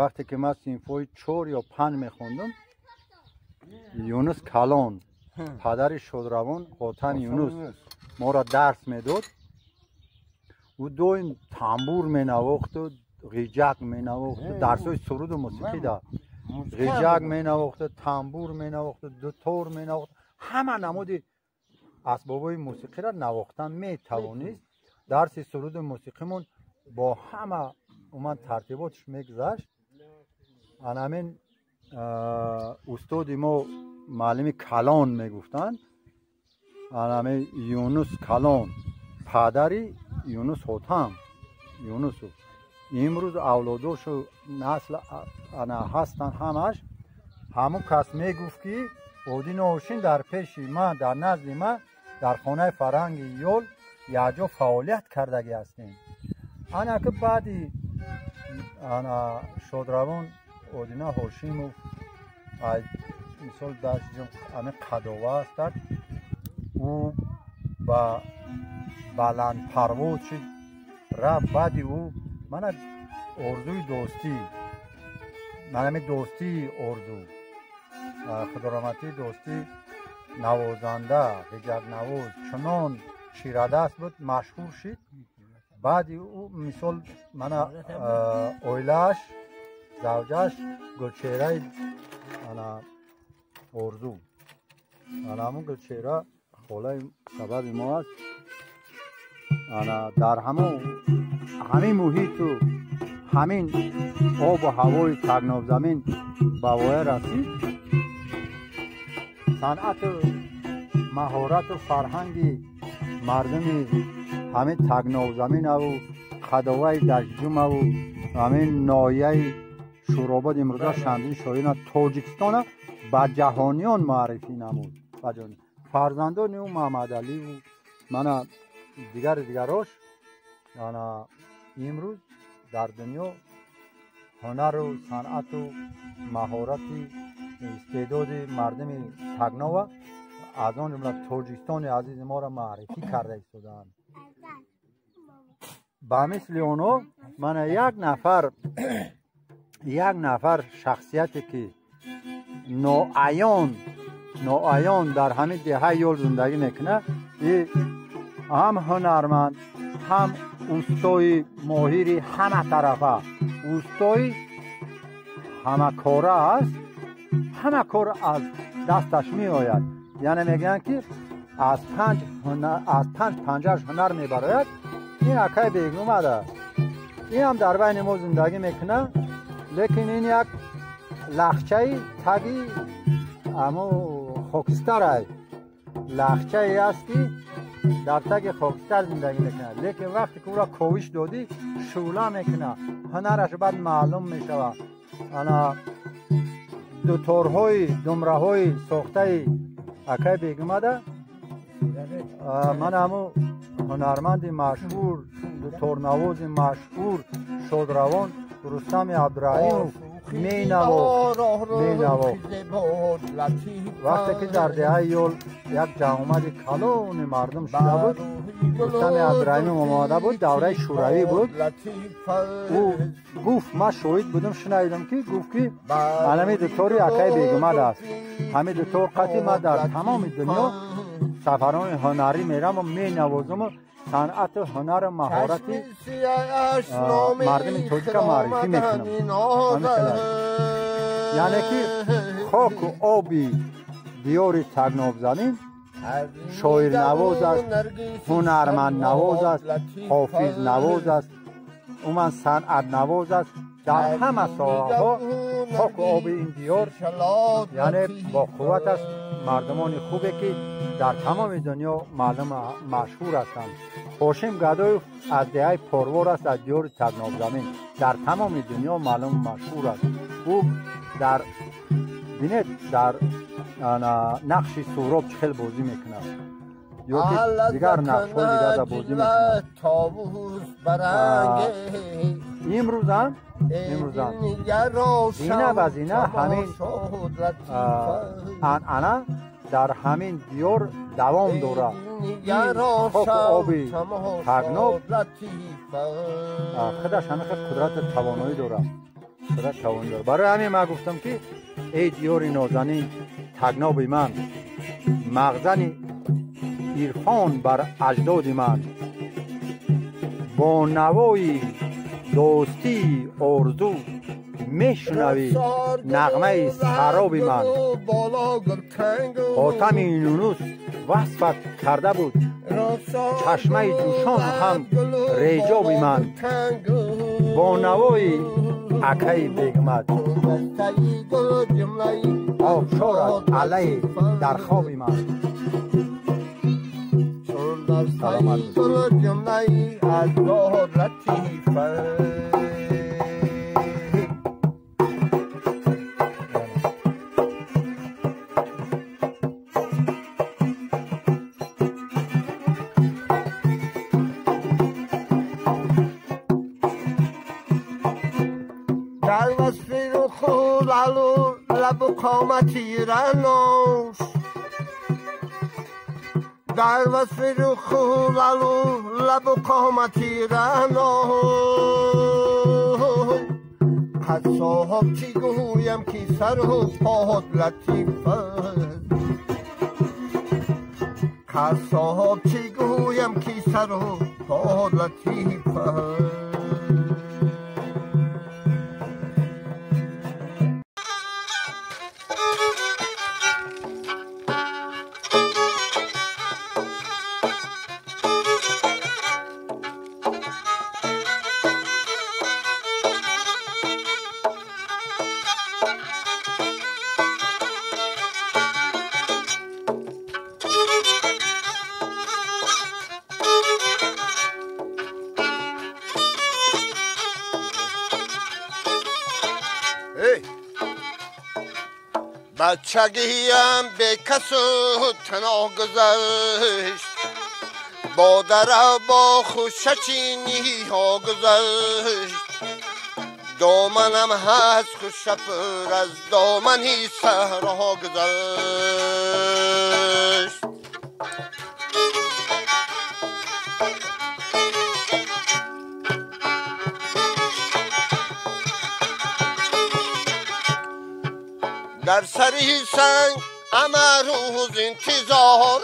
Вақте ки ман синфҳои 4 ё 5 мехондам, Юнус Калон, падари шодравон Хотам Юнус, моро дарс медод. Ӯ доим тамбур менавохту, ғиҷак менавохту, дарсҳои суруду мусиқӣ да. Ғиҷак менавохту, тамбур менавохту, дутор менавохту, ҳама намуди асбобҳои мусиқиро навохтан метавонист. Дарси суруду мусиқимон бо ҳама умуман тартиботш мегузашт. Анамин устоди мо муаллими Калон мегуфтанд, анами Юнус Калон, падари Юнус Хотам Юнусов. Имрӯз авлодошу насл ана ҳастанд ҳамаш. Ҳамун кас мегуфт ки Одино Ҳошим дар пеши ман, дар назди ман, дар хонаи фарҳанги Ёл якҷо фаъолият кардагӣ ҳастем. Ана ки баъди ана шодравон Одина Ҳошимов мисол ами қадова ҳастад, ӯ ба баландпарвоз шуд, рафт. Баъди ӯ мана Орзуи Дӯстӣ, манами Дӯстии Орзу, худораҳматии Дӯстӣ, навозанда, ғиҷакнавоз, чунон чирадаст буд, машҳур шид. Баъди ӯ, мисол, мана оилааш, завҷааш Гулчеҳраи ана Орзу, ана ҳамун Гулчеҳра холаи сабаби мо аст. Ана дар ҳамон ҳамин муҳиту ҳамин обу ҳавои Тагнобзамин ба воя расид. Санъату маҳорату фарҳанги мардуми ҳамин Тагнобзаминаву Қадоваи Даштҷумаву ҳамин ноҳияи Шӯробод, имрӯза Шамсиддин Шоҳина, Тоҷикистона ба ҷаҳониён муаррифӣ намуд. Фарзандони ӯ Маҳмадаливу мана дигари дигарош ана имрӯз дар дунё ҳунару санъату маҳорати истеъдоди мардуми Тагнова, аз он ҷумла Тоҷикистони азизи моро муаррифӣ карда истодаанд. Ба мисли онҳо мана як нафар шахсияте ки ноаён дар ҳамин деҳаи Ёл зиндагӣ мекунад, и ҳам ҳунарманд, ҳам устои моҳири ҳаматарафа, устои ҳамакора аст, ҳама кор аз дасташ меояд. Яъне мегӯянд, ки аз панҷ панҷаш ҳунар мебарояд. Ин акай Бегумад аст. Ин ҳам дар байни мо зиндагӣ мекунад, лекин ин як лахчаи таги амо хокистарай, лахчае аст, ки дар таги хокистар зиндагӣ мекунад, лекин вақте ки ӯро ковиш додӣ, шӯъла мекунад, ҳунараш баъд маълум мешавад. Ана дуторҳои, думраҳои сохтаи акай Бегумада ман ҳамун ҳунарманди машҳур, дуторнавози машҳур, шодравон Рустами Абдураҳимов менавохт. Вақте ки дар деҳаи Ёл як ҷамъомади калони мардум шуда буд, Рустами Абдураҳимов омода буд, давраи шӯравӣ буд. Ӯ гуфт, ман шоҳид будам, шунавидам, ки гуфт, ки анами дутори акаи Бегумад аст, ҳамин дутор қатъи ман дар тамоми дунё сафарҳои ҳунарӣ мераму менавозуму санъату ҳунару маҳорати мардуми тоҷика муаррифӣ мекунам. Яъне ки хоку оби диёри Тагнобзамин шоирнавоз аст, ҳунарманднавоз аст, ҳофизнавоз аст, умуман санъатнавоз аст. Дар ҳама соҳаҳо хоку оби ин диёр, яъне, боқувват аст. Мардумони хубе, ки дар тамоми дунё маълум, машҳур ҳастанд. Ҳошим Гадоев аз деҳаи Порвор аст, аз диёри Тагнобзамин, дар тамоми дунё маълум, машҳур аст. Ӯ дар, бинед, дар нақши Суҳроб чӣ хел бозӣ мекунад ё ки дигар нақшҳои дигарда бозӣ мекунад. Имрӯзам зина ба зина ҳамин анъана дар ҳамин диёр давом дорад. Хоку оби Тагноб худаш ҳамин хел қудрату тавоноӣ дорад, қудрат, тавоноӣ дорад. Барои ҳамин ман гуфтам, ки эй диёри нозанин Тагноби ман, мағзани ирфон бар аҷдоди ман, бо навои дӯстии Орзу мешунавӣ нағмаи сароби ман. Ҳотами Юнус васфат карда буд, чашмаи ҷӯшон ҳам реҷоби ман, бо навои акаи Бегмад обшор аст алайи дар хоби ман. Саломат. در وصف رخ و لعل و لب و قامتی رعناش، در وصف رخ و لعل و لب و قامتی رعناش. قصاب چی گویم که سر و پاهات لطیف است. قصاب چی گویم که سر و پاهات لطیف است. بچگیم به کس و تنها گذشت، با در با خوشه چینی ها گذشت. دامنم هست خوشه پر از دامنی صحرا گذشت. در سری سنگ همه روز انتظار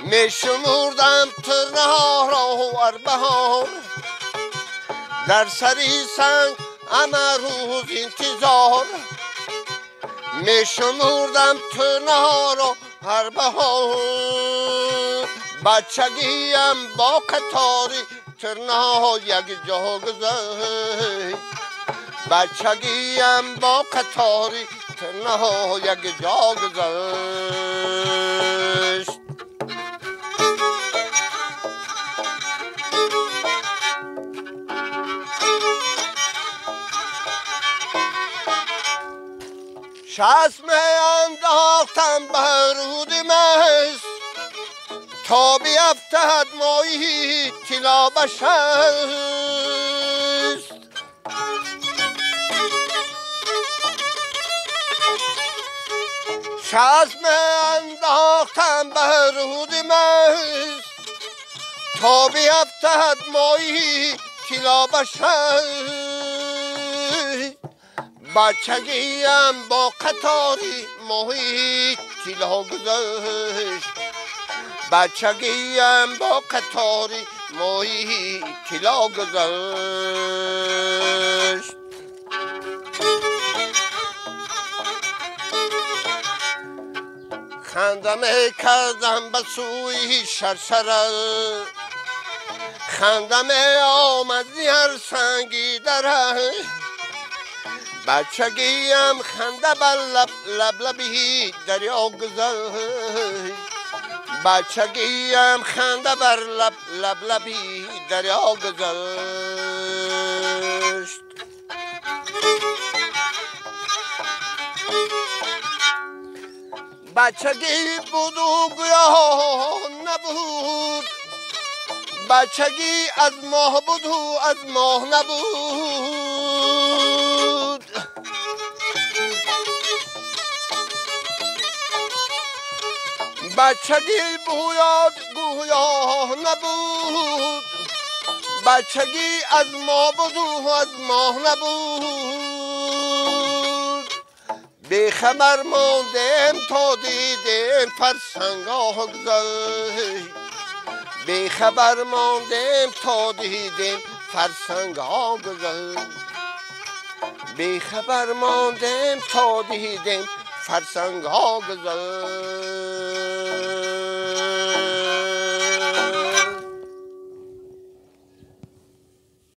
می شمردم ترنه را و بهار. در سری سنگ همه روز انتظار می شمردم ترنه را هر بهار. بچگیم با قطاری ترنه یک جا گذشت. بچگیم با قطاری تنها یک جا گذشت. چشم انداختم به رود مست تا بیفتد ماهی طلا به شست. چشم انداختم به رود مست تا بیفتد ماهی طلا به شست. بچگیم با قطاری ماهی طلا گذشت. بچگیم با قطاری ماهی طلا گذشت. خندم کردم به سوی شرشره، خندم آمد هر سنگی دره. بچگیم خنده بر لب لب لبی دریا گذشت. بچگیم خنده بر لب لب لبی دریا گذشت. بچگی بود و گویا نبود، بچگی از ماه بود و از ماه نبود. بچگی بود گویا نبود، بچگی از ماه بود و از ماه نبود. بی خبر ماندیم تا دیدیم فرسنگاه گذشت. بی خبر ماندیم تا دیدیم فرسنگاه گذشت. بی خبر ماندیم تا دیدیم فرسنگاه گذشت.